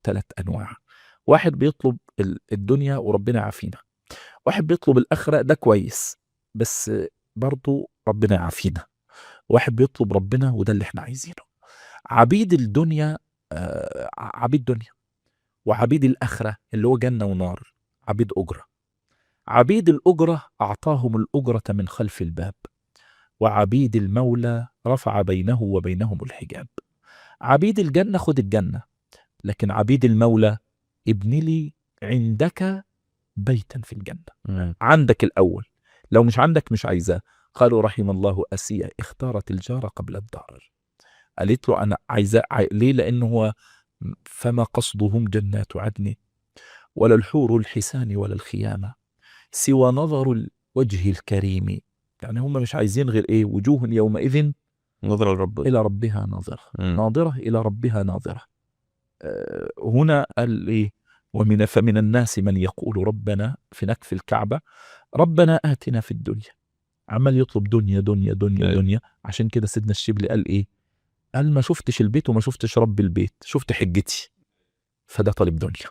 3 أنواع. واحد بيطلب الدنيا وربنا يعافينا، واحد بيطلب الآخرة، ده كويس بس برضه ربنا يعافينا، واحد بيطلب ربنا وده اللي احنا عايزينه. عبيد الدنيا عبيد دنيا، وعبيد الآخرة اللي هو جنة ونار عبيد أجرة. عبيد الأجرة أعطاهم الأجرة من خلف الباب، وعبيد المولى رفع بينه وبينهم الحجاب. عبيد الجنة خد الجنة، لكن عبيد المولى ابن لي عندك بيتا في الجنة. عندك الأول، لو مش عندك مش عايزاه. قالوا رحم الله أسيا اختارت الجار قبل الدار. قالت له أنا عايزاه ليه؟ لأنه هو فما قصدهم جنات عدن ولا الحور الحسان ولا الخيامة سوى نظر الوجه الكريم. يعني هم مش عايزين غير إيه؟ وجوه يومئذ نظرة لرب إلى ربها ناظرة. ناظرة إلى ربها ناظرة. هنا قال إيه؟ فمن الناس من يقول ربنا في نكف الكعبة ربنا آتنا في الدنيا. عمال يطلب دنيا دنيا دنيا دنيا. عشان كده سيدنا الشبلي قال إيه؟ قال ما شفتش البيت وما شفتش رب البيت، شفت حجتي. فده طالب دنيا.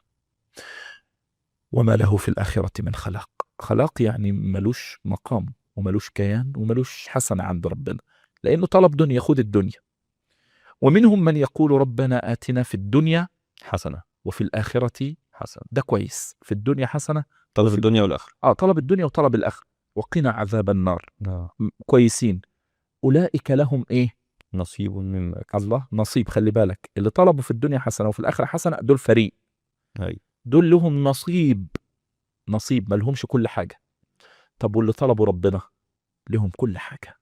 وما له في الآخرة من خلاق. خلاق يعني ملوش مقام وملوش كيان وملوش حسنة عند ربنا، لأنه طلب دنيا، خد الدنيا. ومنهم من يقول ربنا آتنا في الدنيا حسنة وفي الآخرة حسنة. ده كويس، في الدنيا حسنة، طلب الدنيا والآخرة. طلب الدنيا وطلب الآخرة، وقنا عذاب النار. كويسين. أولئك لهم إيه؟ نصيب مما كسبوا. الله، نصيب. خلي بالك، اللي طلبوا في الدنيا حسنة وفي الآخرة حسنة دول فريق. دول لهم نصيب، نصيب، ما لهمش كل حاجة. طب واللي طلبوا ربنا لهم كل حاجة.